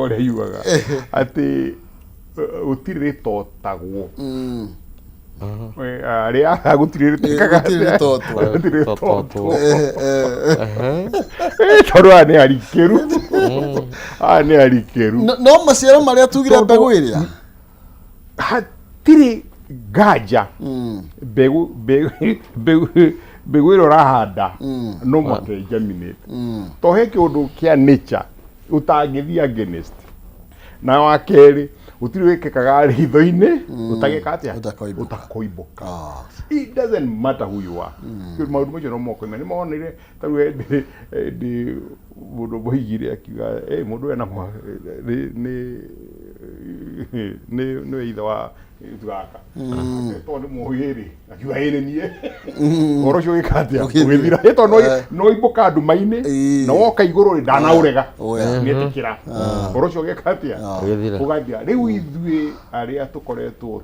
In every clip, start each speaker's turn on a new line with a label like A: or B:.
A: Ũrĩa yugaga atĩ gũtirĩ rĩtotagwo. Arĩa gũtirĩ rĩtekaga.
B: Gũtirĩ rĩtotwo.
A: Gũtirĩ rĩtotwo.
C: Rĩtotwo.
A: Tondũ aya nĩ arikĩru, aya nĩ arikĩru.
B: No maciaro marĩa tugire mbegũ ĩrĩa
A: Hatirĩ nganja mbegũ mbegũ mbegũ mbegũ ĩrĩa ũrahanda no mũhaka ĩgerminate, to he kĩũndũ kĩa nature ũtangĩthiĩ against. Na wa kerĩ, gũtirĩ wĩkĩkaga ritho-inĩ ũtagĩka atĩa?
B: Ũtakoimbũka.
A: Ũtakoimbũka.
B: Ah.
A: It doesn't matter who you are. Maũndũ macio no mokoima. Nĩ monire ta rĩu hĩndĩ hĩndĩ mũndũ moigire akiuga, "Ĩ mũndũ ena nĩ nĩ nĩ nĩwe ithe wa gaka tondũ nĩ mũĩ rĩ," akiuga, "Ĩ nĩ niĩ." Ũhoro ũcio ũgĩka atĩa?
B: Ũgĩthira.
A: Ũgĩthira. Ĩ tondũ no imbũka nduma-inĩ na woka igũrũ rĩ, ndanaũrega. Nĩetĩkĩra ũhoro ũcio ũgĩka atĩa?
C: Ũgĩthira.
A: Ũgathira. Rĩu ithuĩ arĩa tũkoretwo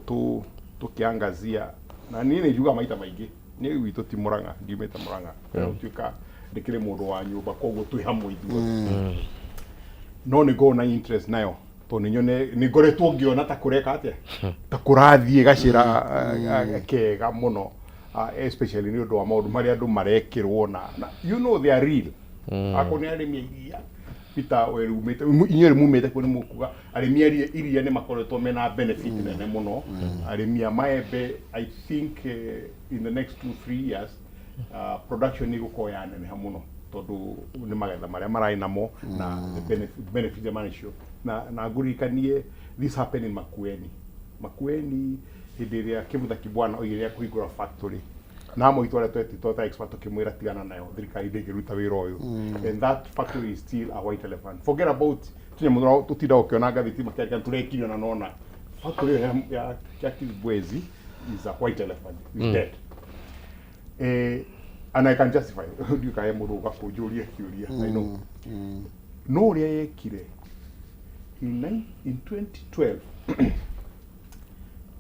A: tũkĩangazia, na niĩ nĩ njugaga maita maingĩ, niĩ gwitũ ti Mũrang'a, ndiumĩte Mũrang'a, gũtuĩka ndĩkĩrĩ mũndũ wa nyũmba, koguo twĩ hamwe ithuothe, no nĩ ngoragwo na interest nayo tondũ nĩ nyone nĩ ngoretwo ngĩona ta kũreka atĩa, ta kũrathiĩ gacĩra kega mũno, especially nĩ ũndũ wa maũndũ marĩa andũ marekĩrwo na they are real. Akorwo nĩ arĩmi a iria, Peter, we umĩte, inyuĩ mumĩte kuo, nĩ mũkuga arĩmi a iria nĩ makoretwo mena benefit nene mũno. Arĩmi a maembe, I think in the next 2-3 years production nĩ ĩgũkorwo yaneneha mũno tondũ nĩ magetha marĩa mararĩ namo na the benefit marĩ nacio. Na ngũririkanie, this happened in Makueni. Makueni hĩndĩ ĩrĩa Kivutha Kibwana oigire kũhingũra factory, na amwe itũ arĩa twetĩtwo ta expert tũkĩmwĩra tigana nayo, thirikari ndĩngĩruta wĩra ũyũ, and that factory is still a white elephant. Forget about tũnyamũ tũrĩa tũtindaga ũkĩona ngathĩti makĩandĩka tũrekirio, na nona factory ĩyo ya Kibwezi is a white elephant, is dead. And I can justify, ndiũĩ kana he mũndũ ũgakũnjũria kĩũria. I know no ũrĩa yekire in 2012,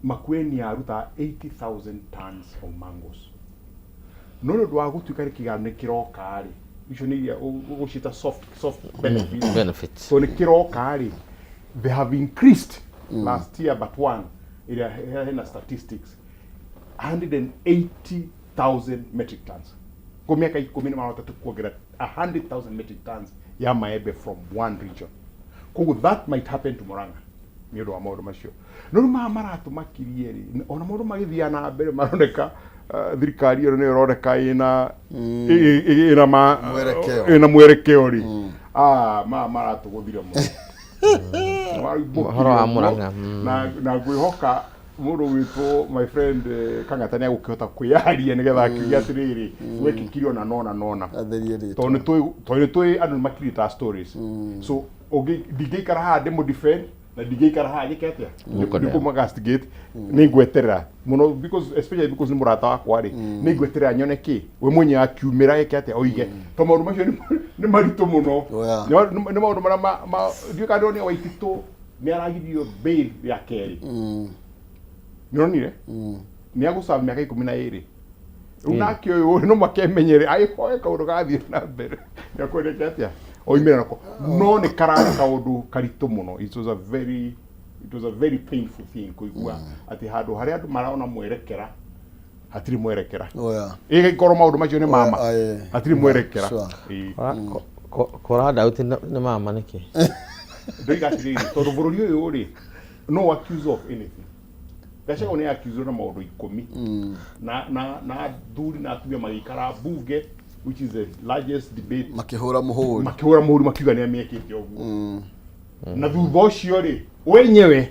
A: Makueni yaruta 80,000 tons of mangoes, no nĩ ũndũ wa gũtuĩka nĩ kĩgano nĩ kĩroka rĩ, icio nĩ iria ũgũciĩta soft benefits.
C: Benefits.
A: So nĩ kĩroka rĩ, they have increased last year but one ĩrĩa hena statistics, 180,000 metric tons. Kwa miaka 10 nĩ marahota kuongerera 100,000 metric tons ya maembe from one region. Koguo that might happen to Murang'a nĩ ũndũ wa maũndũ macio. No rĩu maya maratũmakirie rĩ, ona maũndũ magĩthiaga na mbere maroneka thirikari ĩyo nĩyo ĩroneka ĩna ma
B: Mwerekeo.
A: Ĩna mwerekeo rĩ, ah, maya maratũgũthire mũno.
C: Ũhoro wa Murang'a,
A: Na ngwĩhoka mũndũ gwĩtwo my friend Kang'ata nĩ agũkĩhota kwĩyaria nĩgetha akiuge atĩrĩrĩ, gwekĩkire ona nona nona.
B: Atherie rĩtwa.
A: Tondũ nĩ tũĩ andũ nĩ makirĩta stories, so ndingĩikara haha ndĩmũ defend na ndingĩikara haha njĩke atĩa?
C: Mũkondea.
A: Nĩ castigate. Nĩ ngweterera mũno because, especially because nĩ mũrata wakwa rĩ, nĩ ngweterera nyone kĩ we mwenyewe akiumĩra eke atĩa, oige, tondũ maũndũ macio nĩ maritũ mũno. Nĩ maũndũ marĩa ndiũĩ kana ndĩronire Waititũ nĩ aragirio bail ya kerĩ. Nĩ ũronire nĩ agũcaba mĩaka 12 rĩu, nake ũyũ no makemenyere agĩkorwo kaũndũ gathiĩ na mbere nĩ akwendete atĩa oimĩra nako, no nĩ kararĩ kaũndũ karitũ mũno. It was a very painful thing kũigua atĩ handũ harĩa andũ marona mwerekera hatirĩ mwerekera. Ĩgĩkorwo maũndũ macio nĩ mama, hatirĩ mwerekera. Ĩĩ.
C: Kora ndauti nĩ mama nĩkĩ?
A: Ndoiga atĩrĩrĩ, tondũ bũrũri ũyũ rĩ, no accuse of anything. Gachagua nĩ accuse na maũndũ 10 na athuri na atumia magĩikara bunge, which is the largest debate.
B: Makĩhũra mũhũri.
A: Makĩhũra mũhũri makiuga nĩ amĩekĩte ũguo, na thutha ũcio rĩ, wenyewe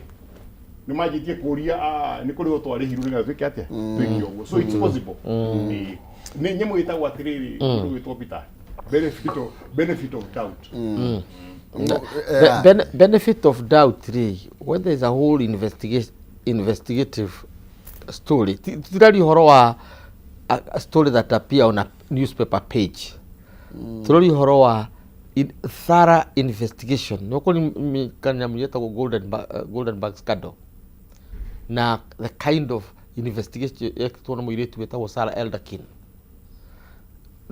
A: nĩ manjĩtie kũria, ah, nĩ kũrĩ twarĩhirwo nĩgetha twĩke atĩa, twĩke ũguo. So it's possible. Ĩĩ. Nĩ nyamũ ĩtagwo atĩrĩrĩ, mũndũ gwĩtwo Peter, benefit of doubt.
C: Benefit of doubt rĩ, when there is a whole investigative story, tiraria ũhoro wa a story that appear on a newspaper page, tũroria ũhoro wa thorough investigation. Nĩ ũkũririkana kanyamũ getagwo Golden Bag scandal na the kind of investigation yekĩtwo na mũirĩtu wĩtagwo Sarah Elderkin.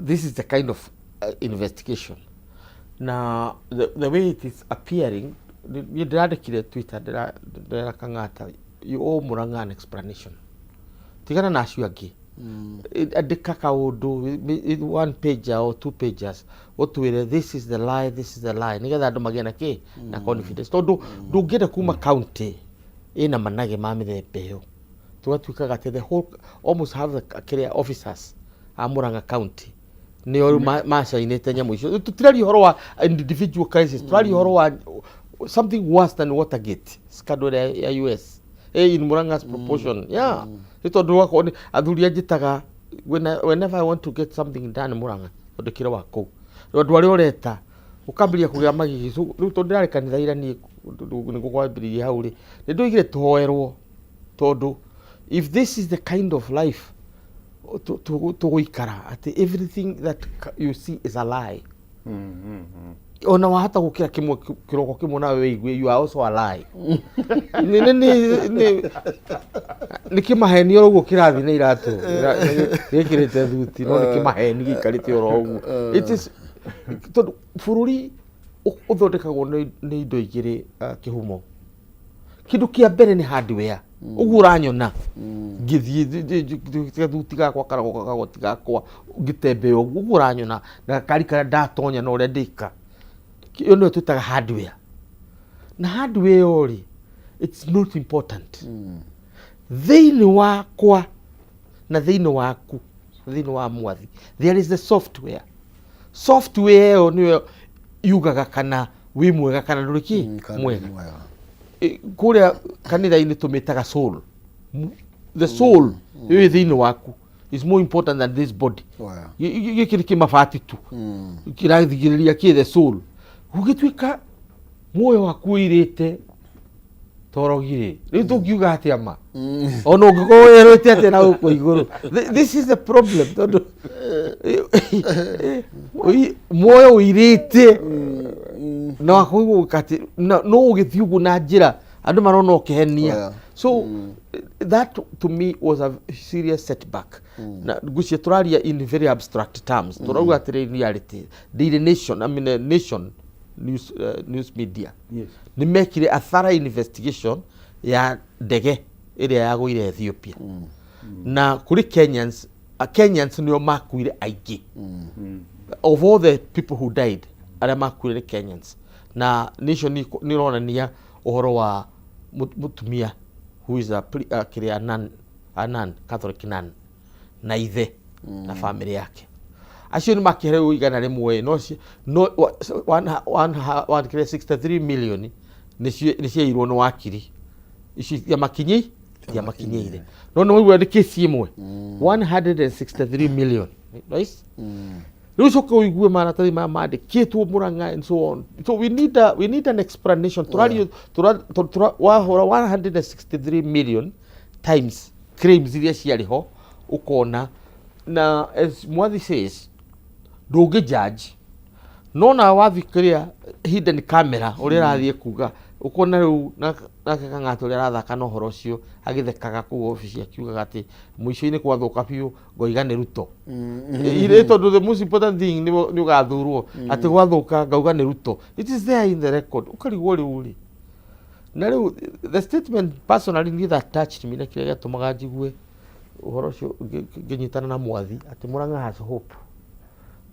C: This is the kind of investigation. Na the way it is appearing, Niĩ ndĩrandĩkire Twitter, ndĩrera Kang'ata, you owe Murang'a an explanation. Tigana na acio angĩ. Andĩka kaũndũ one page or two pages, ũtwĩre this is the lie, this is the lie, nĩgetha andũ magĩe na kĩ na confidence, tondũ ndũngĩenda kuma county ĩna manage ma mĩthemba ĩyo, tũgatuĩkaga atĩ the whole, almost half the kĩrĩa officers a Murang'a County nĩo rĩu macainĩte nyamũ icio. Tũtiraria ũhoro wa individual crisis, tũraria ũhoro wa something worse than Watergate scandal ĩrĩa ya US, in Murang'a's proportion, yeah. Nĩ tondũ wakorwo nĩ athuri anjĩtaga whenever I want to get something done Murang'a, tondũ kĩrĩ wa kũu. Rĩu andũ arĩa ũreta ũkambĩrĩria kũgĩa magigi. So, rĩu tondũ ndĩrarĩ kanitha ira, niĩ nĩguo kwambĩrĩirie hau rĩ, nĩ ndoigire tũhoerwo, tondũ if this is the kind of life tũgũikara, atĩ everything that you see is a lie, ona wahota gũkĩra kĩmwe kĩroko kĩmwe nawe wĩigue you are also a lie. Nĩ kĩmaheni oro ũguo kĩrathiĩ na iratũ gĩkĩrĩte thuti, no nĩ kĩmaheni gĩikarĩte oro ũguo. It is tondũ bũrũri ũthondekagwo nĩ indo igĩrĩ, kĩhumo. Kĩndũ kĩa mbere nĩ hardware. Ũguo ũranyona ngĩthiĩ gathuti gakwa karagwo kagoti gakwa ngĩtembea ũguo, ũguo ũranyona na gakari karĩa ndatonya na ũrĩa ndĩka, ĩyo nĩyo twĩtaga hardware. Na hardware ĩyo rĩ, it's not important. Thĩinĩ wakwa na thĩinĩ waku, thĩinĩ wa mwathi, there is the software. Software ĩyo nĩyo yugaga kana wĩ mwega kana ndũrĩ kĩ
B: Kana
C: mwega.
B: Mwega.
C: Kũrĩa kanitha-inĩ tũmĩtaga soul. The soul ĩyo ĩ thĩinĩ waku is more important than this body. Gĩkĩ nĩ kĩmabati tu kĩrathigĩrĩria kĩ the soul. Gũgĩtuĩka muoyo waku ũirĩte torogi rĩ, rĩu tũngiuga atĩa ma ona ũngĩkorwo werũte atĩa na gũkũ igũrũ? This is the problem, tondũ muoyo ũirĩte na wakũigua atĩ no ũgĩthiĩ ũguo na njĩra andũ marona ũkĩhenia. So that to me was a serious setback. Na ngucie tũraria in very abstract terms, tũrauga atĩrĩ, reality, Daily Nation, I mean, Nation news, news media nĩ mekire a thorough investigation ya ndege ĩrĩa yagũire Ethiopia, na kũrĩ Kenyans, Kenyans nĩo makuire aingĩ. Of all the people who died, arĩa makuire nĩ Kenyans. Na Nation nĩ ĩronania ũhoro wa mũtumia who is a kĩrĩa nun, a nun, Catholic nun, na ithe na family yake. Acio nĩ makĩherwo 100, no no one one one kĩrĩa 63 million nĩ ciairwo nĩ wakiri ici itiamakinyĩire, no nĩ waigua nĩ kesi ĩmwe, 163 million, right? Rĩu coka ũigue maratathi maya mandĩkĩtwo Murang'a and so on. So we need an explanation. Tũrario wahũra 163 million times claims iria ciarĩ ho, ũkona. Na as Mwathi says, ndũngĩ judge, no na wathi kĩrĩa hidden camera ũrĩa ũrathiĩ kuga, ũkona rĩu nake Kang'ata ũrĩa arathaka na ũhoro ũcio, agĩthekaga kũu obici akiugaga atĩ mũico-inĩ kwathũka biũ ngoiga nĩ Ruto. Ĩ tondũ the most important thing nĩ ũgathurwo, atĩ gwathũka ngauga nĩ Ruto. It is there in the record. Ũkarigwo rĩu rĩ, na rĩu the statement personally niĩ that touched me na kĩrĩa gĩatũmaga njigue ũhoro ũcio ngĩnyitana na Mwathi atĩ Murang'a has hope.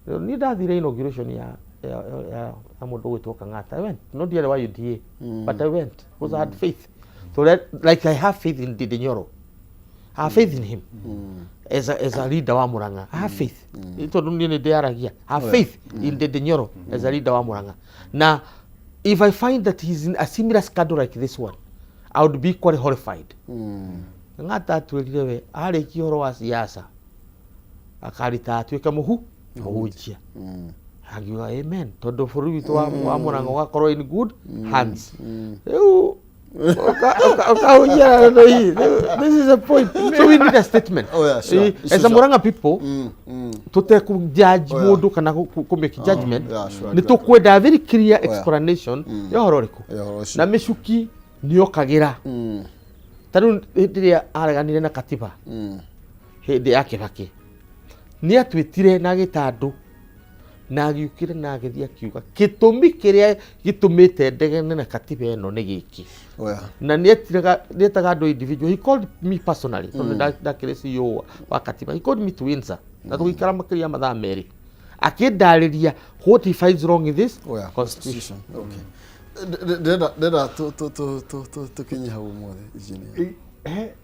C: Rĩu niĩ ndathire inauguration ya mũndũ ũgwĩtwo Kang'ata. I went, no ndiarĩ wa UDA, but I went because I had faith. So that, like I have faith in Ndindi Nyoro, I have faith in him as a leader wa Murang'a. I have faith. Nĩ tondũ niĩ nĩ ndĩaragia. I have faith in Ndindi Nyoro as a leader wa Murang'a. Na if I find that he's in a similar scandal like this one, I would be equally horrified. Kang'ata atwĩrire we arĩkia ũhoro wa siasa akarita atuĩke mũhunjia. Angiuga amen, tondũ bũrũri witũ wa Murang'a ũgakorwo in good hands. Rĩu ũkahunjia na hii. This is a point, so we need a statement.
B: Oh, yeah, sure.
C: As a Murang'a people, tuteku judge mũndũ kana kũ make judgment,
B: yeah, sure,
C: nĩ tũkwenda a very clear explanation ya ũhoro ũrĩkũ.
B: Ya ũhoro ũcio.
C: Na mĩcuki nĩyokagĩra. Ta rĩu hĩndĩ ĩrĩa areganire na katiba hĩndĩ ya Kĩbakĩ, nĩ atwĩtire na agĩta andũ Na agĩũkĩra na agĩthiĩ akiuga gĩtũmi kĩrĩa gĩtũmĩte ndegene na katiba ĩno nĩ gĩkĩ.
B: Oya.
C: Na nĩetaga andũ individual. He called me personally tondũ ndakĩrĩ CEO wa katiba. He called me to Windsor na tũgĩikara makĩria ya mathaa 2 akĩndarĩria what he finds wrong in this
B: Oya.
C: constitution.
B: Okay. Ndĩrenda ndĩrenda tũkinye hau ũmũthĩ, engineer.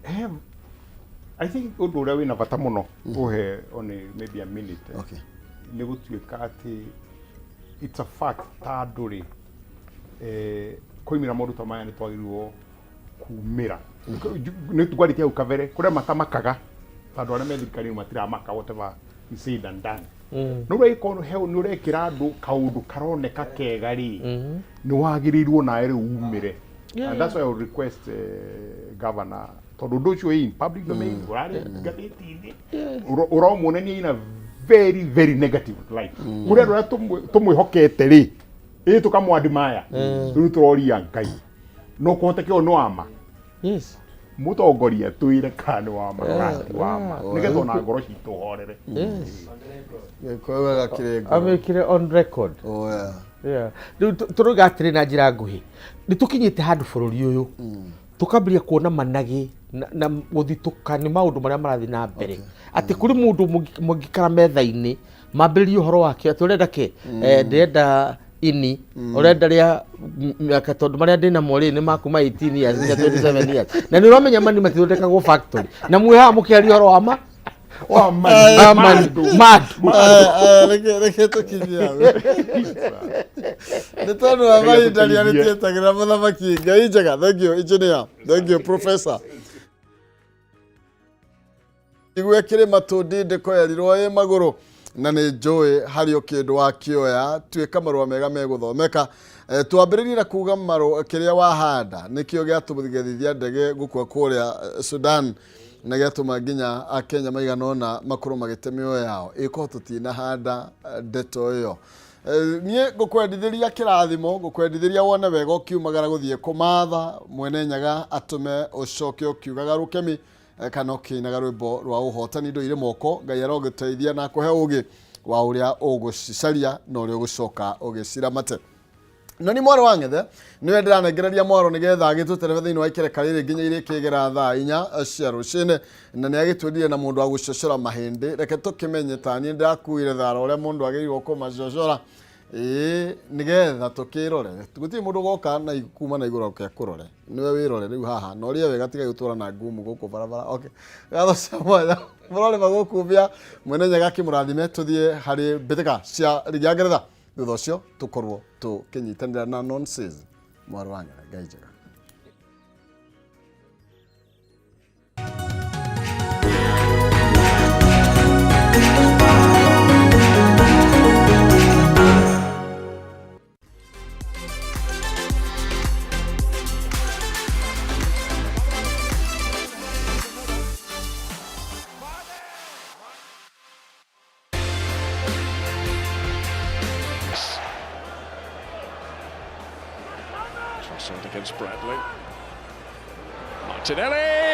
A: He I think ũndũ ũrĩa wĩna bata mũno ũhe only maybe a minute,
B: Okay.
A: nĩ gũtuĩka atĩ it's a fact ta andũ rĩ, koimĩra maũndũ ta maya nĩ twagĩrĩirwo kumĩra nĩ tugwarĩtie hau kabere kũrĩa matamakaga ta andũ arĩa me thirikari-inĩ matiramaka whatever is said and done. No ũragĩkorwo he nĩ ũrekĩra andũ kaũndũ karoneka kega rĩ, nĩ wagĩrĩirwo nawe rĩu umĩre. And that's why I would request governor, tondũ ũndũ ũcio wĩ in public domain, ũrarĩ ngathĩti-inĩ, ũramuonania in a very very negative light kũrĩ andũ arĩa tũmwĩhokete rĩ, ĩ tũkamwadimaya rĩu tũroria Ngai no kũhoteke ũyũ nĩ wama. Mũtongoria twĩre kana nĩ wama kana ti wama, nĩgetha ona ngoro citũ horere.
B: Gĩkũyũ wega kĩrĩ ngoro.
C: Amĩkire on record.
B: Oya.
C: Yeah. Rĩu tũrauga atĩrĩ na njĩra nguhĩ, nĩ tũkinyĩte handũ bũrũri ũyũ tũkambĩrĩria kuona managĩ na gũthitũka nĩ maũndũ marĩa marathiĩ na mbere, atĩ kũrĩ mũndũ mũngĩikara metha-inĩ mambĩrĩrie ũhoro wake atĩ ũrenda kĩ, ndĩrenda ini ũrenda rĩa mĩaka tondũ marĩa ndĩnamo rĩ nĩ makuma 18 years nginya 27 years, na nĩ ũramenya mani matithondekagwo factory na mwĩ haha mũkĩaria ũhoro wa ma
A: wa
C: wa mani mandu.
B: Aya, aya, reke tũkinyie hau nĩ tondũ wa mahinda nĩ arĩtietagĩra mũthamaki. Ngai njega. Thank you, engineer. Thank you, professor. Igue kĩrĩma tũndindĩko yerirwo ĩ magũrũ na nĩ njũĩ harĩ o kĩndũ wakĩoya tuĩka marũa mega megũthomeka. Twambĩrĩrie na kuga marũa kĩrĩa wahanda nĩkĩo gĩatũgethithia ndege gũkua kũrĩa Sudan na gĩatũma nginya Akenya maigana ũna makorwo magĩte mĩoyo yao ĩkorwo tũtinahanda ndeto ĩyo. Niĩ ngũkwendithĩria kĩrathimo, ngũkwendithĩria wone wega ũkiumagara gũthiĩ kũmatha mwene Nyaga atũme ũcoke ũkiugaga rũkemi kana ũkĩinaga rwĩmbo rwa ũhotani indo irĩ moko. Ngai arogĩteithia na akũhe ũgĩ wa ũrĩa ũgũcicaria na ũrĩa ũgũcoka ũgĩciramate. Na nĩ mwaro wa ng'ethe nĩwe ndĩranengereria mwaro nĩgetha agĩtũterebe thĩinĩ wa ikereka rĩrĩ nginya irĩkĩgera thaa 4 cia rũcinĩ, na nĩ agĩtwĩrire na mũndũ wa gũcocora mahĩndĩ. Reke tũkĩmenye ta niĩ ndĩrakuire thara ũrĩa mũndũ agĩrĩirwo kũmacocora, ĩĩ, nĩgetha tũkĩrore. Gũtirĩ mũndũ ũgoka na kuma na igũrũ oke akũrore, nĩwe wĩrore rĩu haha na ũrĩe wega, tiga gũtũra na ngumu gũkũ barabara. Okay, ngatho cia mwanya mũrore magũkumbia mwene Nyaga akĩmũrathime. Tũthiĩ harĩ mbĩtĩka cia rigi ya Ngeretha, thutha ũcio tũkorwo tũkĩnyitanĩra na nonsense mwaro wa ng'ethe. Ngai njega.
D: Trossard against Bradley. Martinelli!